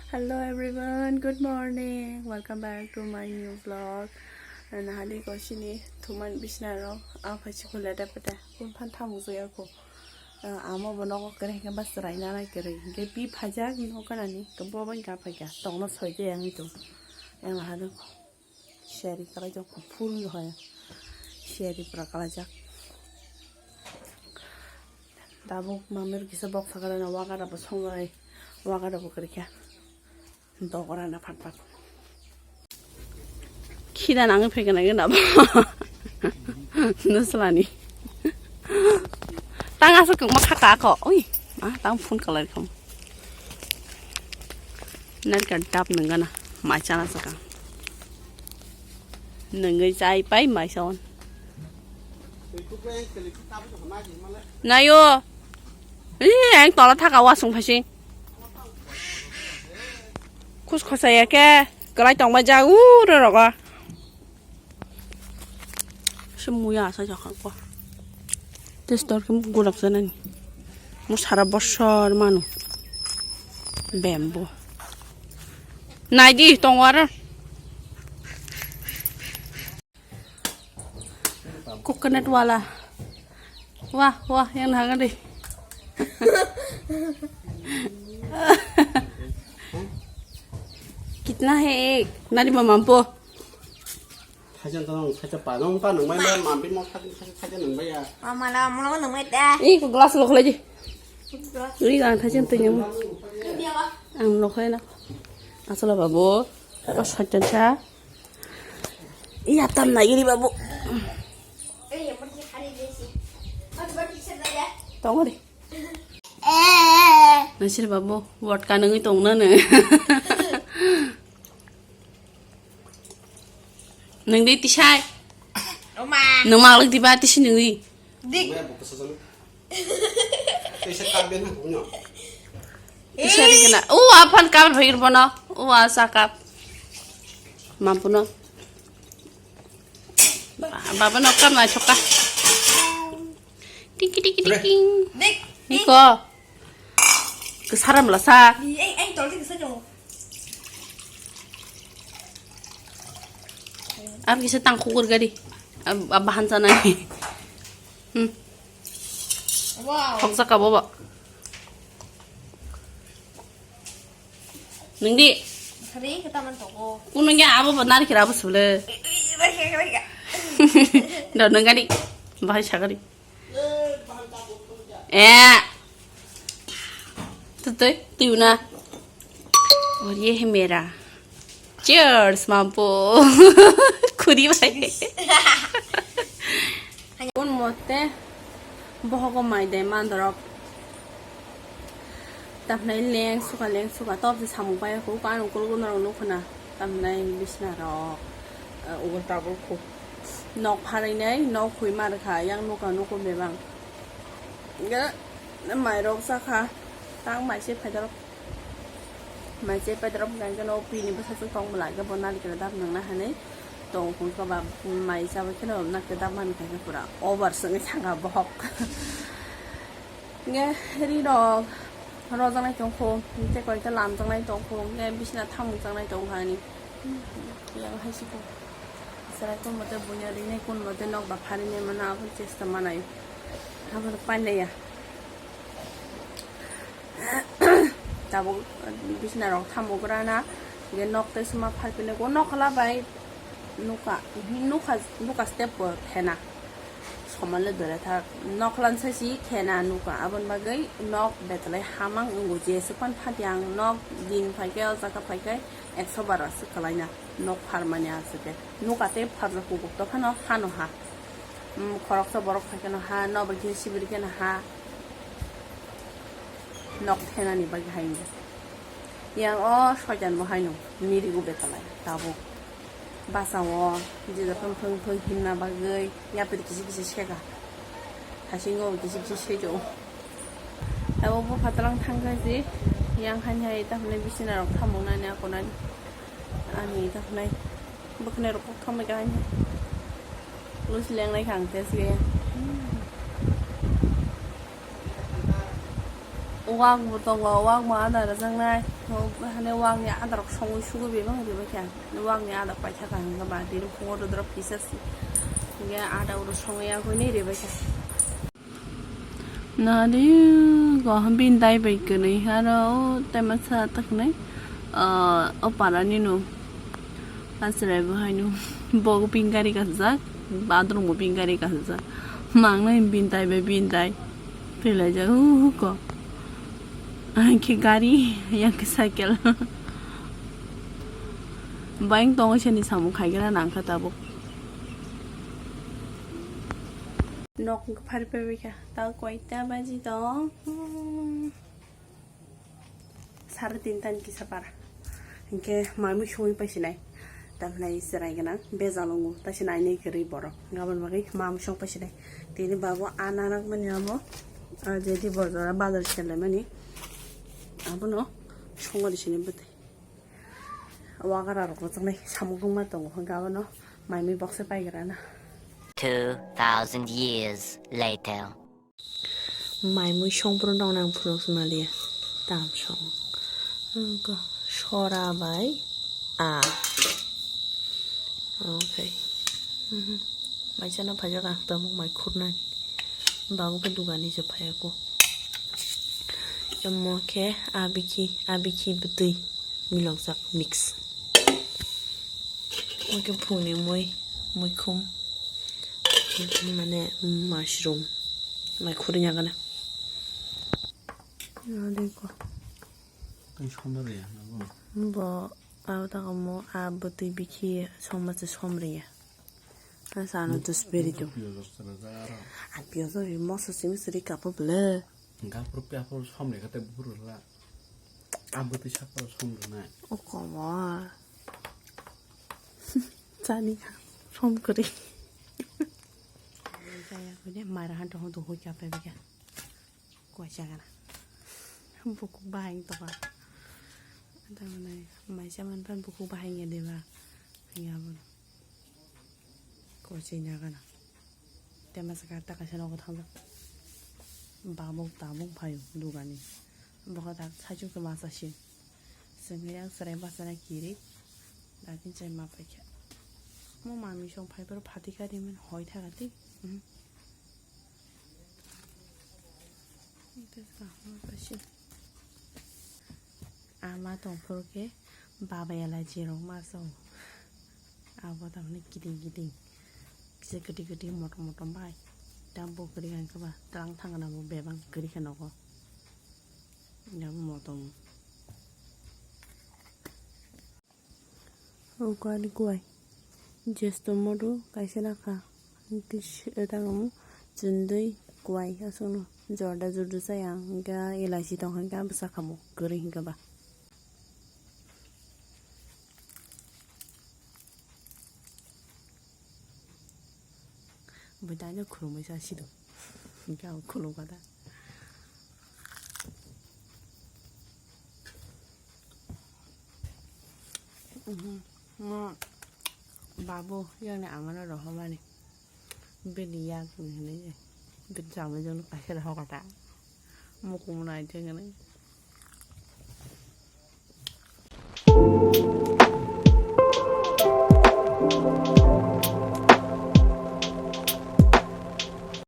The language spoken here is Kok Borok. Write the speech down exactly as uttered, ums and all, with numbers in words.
Hello everyone, good morning. Welcome back to my new vlog. Nahali ko sini thuman bisna ro a phachi ko leta peta kun phan thamu zoya ko. Amo bo nogo kere ke bas rai na rai kere ke pi phaja no kana ni ke bo ban ka phaja tong no soi de yang tu. Yang ha do. Seri kala jok phul no hoya. Seri pra kala jak. Tabuk mamir kisa bok sakala na waga da bo songai. Waga da bo kere kya. Dogora na phat phat. Khida nang phai kana gana ba. Nuslani. Tang asa kok ma khaka ko. Ui. Ma tang phone kalai kham. Nar ka dap nang gana. Ma chana saka. Nang gai chai pai mai son. Nayo. Ih, ang tola thaka wasung phasing. Khus khosaya khe kwlai tongma jak, u, rw rogo. Se muya asa jak kha ko. Tei store khe gulap janani. Mo sara bosor manu. Bamboo. Nai di, tongo aro. Coconut wala. Wah, wah, yang nahan deh. Kitna hai ek? Nari ma mampu. Thajan to nang thaja pa nang pa nang mai ma mampi mo thajan thaja thaja nang mai ya. Mama la mo nang mai ta. Ih, ko glass lo khlai di. Ih, ang thajan to nyam. Ang lo khlai na. Asala babu. Ko sajan sa. Iya tam na giri babu. Tongo de. Nasir babu, word ka nangwi tong na ne. Nang de tisai. Oma. Nang malak di ba tisi nangwi. Dik. Tisa ri gana. U aphan kap phagir bono. U asa kap. Mampuno. Baba no kap na choka. Tiki tiki tiki. Dik. Niko. Kesaram lasa. Ei ei tol tiki sajo. Ar kisa tang khukur gari. Ab bahan sana. Hmm. Wow. Khoksa ka bobo. Nungdi. Hari kita man toko. Kunungya abo bo nari kira abo sule. Do nungani. Bahai sagari. Eh. Tutui, tui na. Aur ye hai mera. Cheers, mampu. Khuri bhai. Kun mote bohogo mai de mandorok. Tamnai leng suka leng suka top se samung pai ko kan ukul kun rong nukuna. Tamnai bisna rok. Ugul tabul khu. Nok pharinai nok khui mar kha yang nuka nuku bebang. Ga mai rok sa kha. Tang mai se phaidorok. Mai chai pai drop hwnkha hwnkhe no pini bwsajwk tong bwla hwnkhe bo narikra dap nangna hinwi tong hwnkhe ba mai chabai kheno narikra dap mani kha hwnkhe pura over se wngwi thangkha bohok. Hwnkhe ri rok rojaknai tongkho, tei koi khe lamjaknai tongkho, hwnkhe bisina thamung jaknai tongkha ani. Yang hai se kho. Chwrai kun mote buino rinai kun mote nok ba pharinai mano aboni chesta manai. Aboni painaiya. Tabuk bisna rok thamugrana, hwnkhe nok tei suma phalpinai, o nokla bai nuka, nuka, nuka step bo khena. Somanle dore thak, nokla sai si khena nuka, aboni bagwi nok betalai hamang wngo, jeswk phano phatiyang nok din phaikhe, o jaga phaikhe ekso bar aswk kwlaina nok pharmani aswk khe. Nuka tei pharjak kubuk to phano hano ha. Khoroksa borok phaikhe no ha, nobar khe sibiri khe no ha. Nok thenani bagwi hai wngya. Yang o soitan bo haino mirigo betalai tabuk. Basa o jesa phung phung phung himna bagwi yapri kisi kisi sega. Hasingo kisi kisi sejo. Abo bo phatlang thangkha si yang hani hai tamni bisina rok thamung nani akonani. Ani tamni bwkhwnai rok kok thangbai kha hani. Lus lengnai kha ang test gaya. Wak bo tongo, wak bo ada rwjaknai. Hani wak ni ada rok songwi sugwi bebak rwbaikha. Wak ni ada paithaka hwnkhe ba tini phungo rwdrop kisa se. Hwnkhe ada uro songwi agwi ni rwbaikha. Nari go bini dai bai kwnwi haro tei masa taknai. O parani no. Asrai bo haino. Bo pink gari kasajak, bathroom bo pink gari kasajak. Mangnai bini dai bai bini dai. Pelaijak, uh, ko. Ang khe gari, yang khe cycle. Bayang tongo sini samung khaigena nangkha tabuk. Nok phari phari kha. Ta koita baji tong. Hmm. Sare tinta ni kisa para. Hinkhe mamui songwi paisinai. Tamhinai chwrai gwnang bejal wngo. Taisa nainai kwrwi borok. Gabon bagwi mamui song paisinai. Tini babu a nanakmani amo, ah, jeti bojora bazar selaimani. Abono songmani sini bwtwi. Wagara rok rwjaknai samung wngma tongo. Hinkhe abono mamui bokse paigrana. Two thousand years later. Mai mui songphuru nong nang phunuk sima liya. Tam song. Ang ko sora bai a. Okay. Mhm. Mai chana phajak ang tabuk mai khurnani. Babu ke dugani je phayako. Emo ke abiki, abiki bwtwi milokjak mix. Mo ke phungni mui, muikhum. Mane mushroom. Mai khuri nyagana. Adeko. Tei somno rwya, nabo. Bo abo tako mo a bwtwi bikhi soma se som rwya. Asa ano to speri to. Piyaj rok chwla jaga aro. A piyaj rok moso simi siri kapo bwle. Gapur piyapur som rwkha tei buphuru rwla. A bwtwi sakoro som rwnai. O komo. Chani som kwrwi. Kaya kune mara han to hon to hoi kya pe bika. Koi chagana. Bukuk bahai tokha. Tamani maisa manphan bukuk bahai ya deba. Ya bono. Kochwi nagana. Tema saka ta kaisa nogo thangjak. Babuk tabuk phaio dugani. Boka tak saichung se masa si. Sengya serai basara kiri. Dakin chai ma paikha. Mo mami song phai paro phati kari men hoi thaga ti. Mhm. Ito sa ma pasi. Ama tongphuru khe baba elai jirok ma song. Abo tamni kiting kiting. Kisa kwtwi kwtwi motom motom bai. Ta bo kwrwi kha ba twlang thangna bo bebak kwrwi kha nogo. Abo motom. Ukwani kuwai. Jesto modu kaisa nakha. Tang chundui kuwai aswkno jorda jordu chaya hwnkhe elaichi tongkha hwnkhe abo sakhamu kwrwi hwnkhe ba. Bo daino khulumui sa sido. Hwnkhe ang khulumkha da. Mhm. Mo babu yang ni amano rohormani. Bini yak ni hwnwi. Bini chamung jong kaisa rohor kha ta. Mukumno ai thwngwi.